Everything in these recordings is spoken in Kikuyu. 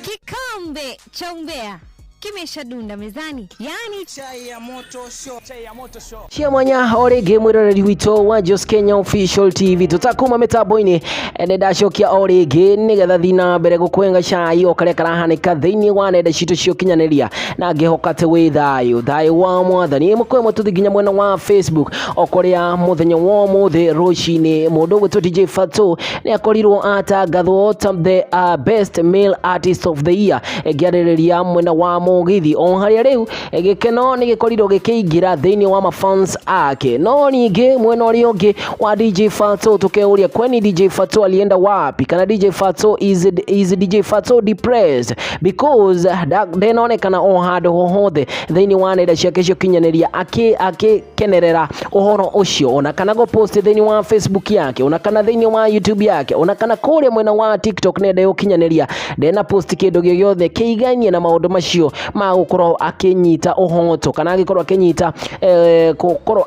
Kikombe cha umbea kimeshadunda mezani, yani Chai ya moto show. Chai ya moto show. Cia mwanya o rĩngĩ mwĩroreri witũ wa Jos Kenya Official TV, tũtakuma mĩtambo-inĩ, nĩ ndacokia o rĩngĩ nĩgetha thiĩ na mbere gũkwenga cai o karĩa karahanĩka thĩinĩ wa nenda citũ cia ũkinyanĩria, na ngĩhoka atĩ wĩ thayũ, thayũ wa Mwathani. Ĩmwe kwa ĩmwe tũthiĩ nginya mwena wa Facebook, o kũrĩa mũthenya wa ũmũthĩ rũcinĩ mũndũ ũgwĩtwo DJ Fatxo nĩ akorirwo atangathwo ta the best male artist of the year, ngĩarĩrĩria mwena wa mũgithi, o harĩa rĩu gĩkeno nĩ gĩkorirwo gĩkĩingĩra thĩinĩ wa mafans ake. No ningĩ mwena ũrĩa ũngĩ wa DJ Fatxo, tũkeuria, kwani DJ Fatxo alienda wapi? Kana DJ Fatxo is DJ Fatxo depressed? Because ndenonekana o handũ hohothe thĩinĩ wa nenda ciake cia ũkinyanĩria akĩkenerera ũhoro ũcio, ona kana go post thĩinĩ wa Facebook yake, ona kana thĩinĩ wa YouTube yake, ona kana kũrĩa mwena wa TikTok, nenda ya ũkinyanĩria, ndena post kĩndũ gĩogĩothe kĩigainie na maũndũ macio ma gũkorwo akĩnyita ũhoto kana agĩkorwo akĩnyita gũkorwo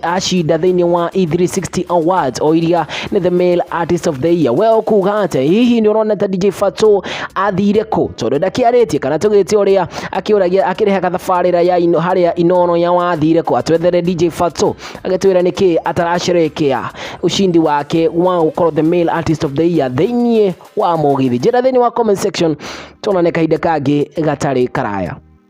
acinda thĩinĩ wa E360 Awards, o iria nĩ the male artist of the year. We ũkuga atĩa? Hihi nĩ ũrona ta DJ Fatxo athire kũ, tondũ ndakĩarĩtie, kana tũgĩte ũrĩa akĩũragia akĩrehaga thabarĩra ya ino, harĩa inono ya wathire kũ? Atwethere DJ Fatxo agĩtwĩra nĩkĩ atarasherekea ushindi wake wa gũkorwo the male artist of the year thĩinĩ wa mũgithi. Njĩra thĩinĩ wa comment section, tuonane kahinda kangĩ gatarĩ karaya.